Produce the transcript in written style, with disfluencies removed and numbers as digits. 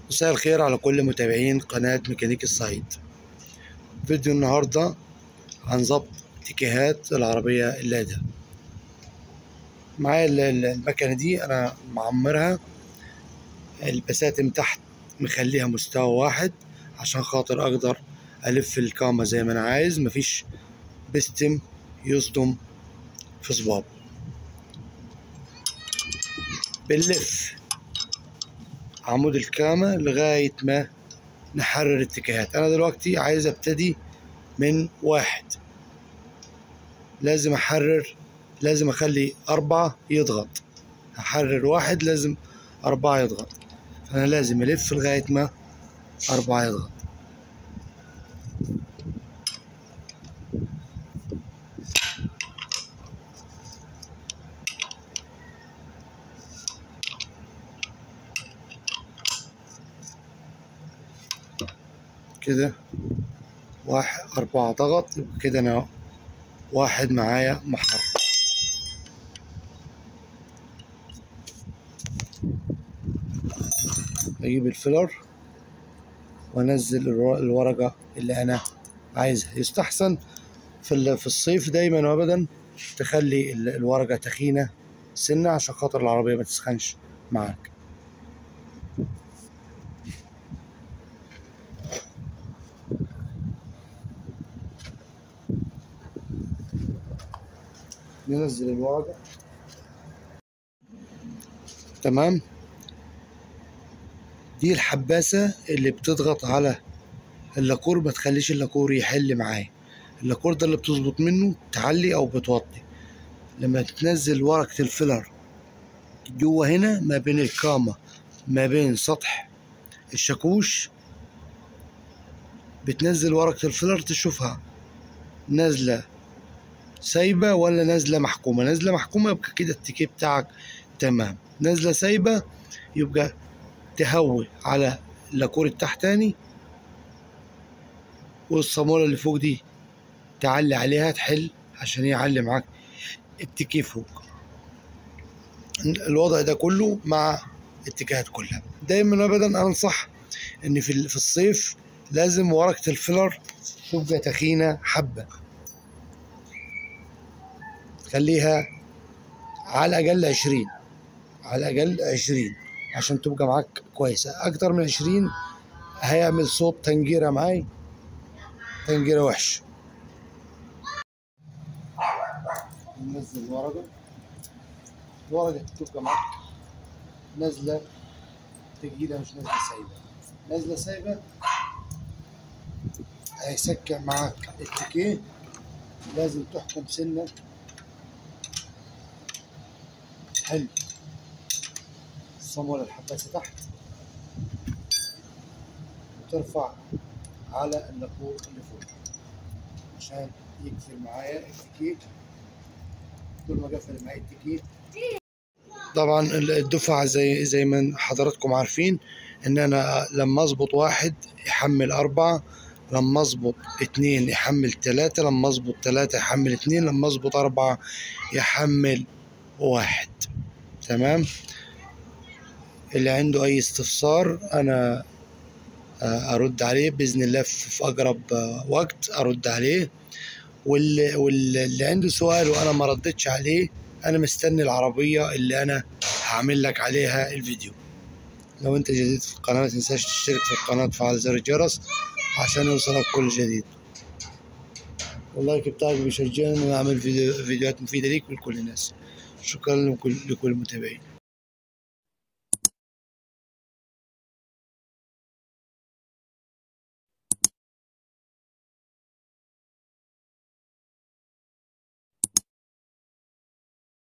مساء الخير على كل متابعين قناة ميكانيك الصعيد. فيديو النهاردة عن ظبط تيكيهات العربية اللادا. معايا المكنة دي أنا معمرها، البساتم تحت مخليها مستوى واحد عشان خاطر أقدر ألف الكامة زي ما أنا عايز، مفيش بستم يصدم في صباب. بنلف عمود الكامة لغاية ما نحرر الاتجاهات. أنا دلوقتي عايز أبتدي من واحد، لازم أحرر، لازم أخلي 4 يضغط، أحرر واحد لازم 4 يضغط، فأنا لازم ألف لغاية ما 4 يضغط. كده 1 4 ضغط، يبقى كده أنا واحد معايا محرر. أجيب الفيلر وأنزل الورقة اللي أنا عايزها. يستحسن في الصيف دايما وأبدا تخلي الورقة تخينة سنة عشان خاطر العربية ما تسخنش معاك. ننزل الورقة، تمام. دي الحباسة اللي بتضغط على اللاكور، ما تخليش اللاكور يحل معايا. اللاكور ده اللي بتظبط منه تعلي او بتوطي. لما تنزل ورقة ال filler جوه هنا ما بين الكامة ما بين سطح الشاكوش، بتنزل ورقة ال filler تشوفها نازلة سايبة ولا نازلة محكومة. نازلة محكومة يبقى كده التيكيه بتاعك تمام، نازلة سايبة يبقى تهوي على اللاكور التحتاني، والصامولة اللي فوق دي تعلي عليها تحل عشان يعلي معاك التيكيه فوق. الوضع ده كله مع الاتجاهات كلها. دايما ابدا انصح ان في الصيف لازم ورقة الفيلر تبقى تخينة حبة، خليها على الأقل 20، على الأقل 20 عشان تبقى معاك كويسة. أكتر من 20 هيعمل صوت تنجيرة معاي، تنجيرة وحش. ننزل الورقة، الورقة تبقى معاك نازلة تقيلة مش نازلة سايبة. نازلة سايبة هيسكع معاك التيكيه، لازم تحكم سنة. حلو، الصامولة الحباسة تحت وترفع على اللاكور اللي فوق عشان يقفل معايا التيكيه. طول ما قفل معايا التيكيه. طبعا الدفعة زي ما حضراتكم عارفين ان انا لما اظبط واحد يحمل 4، لما اظبط 2 يحمل 3، لما اظبط 3 يحمل 2، لما اظبط 4 يحمل 1. تمام. اللي عنده اي استفسار انا ارد عليه باذن الله في اقرب وقت ارد عليه، واللي عنده سؤال وانا ما ردتش عليه انا مستني العربية اللي انا هعمل لك عليها الفيديو. لو انت جديد في القناة ما تنساش تشترك في القناة وتفعل زر الجرس عشان يوصلك كل جديد، وال like بتاعك بيشجعني ان اعمل فيديوهات مفيدة ليك ولكل الناس. شكرا لكل المتابعين.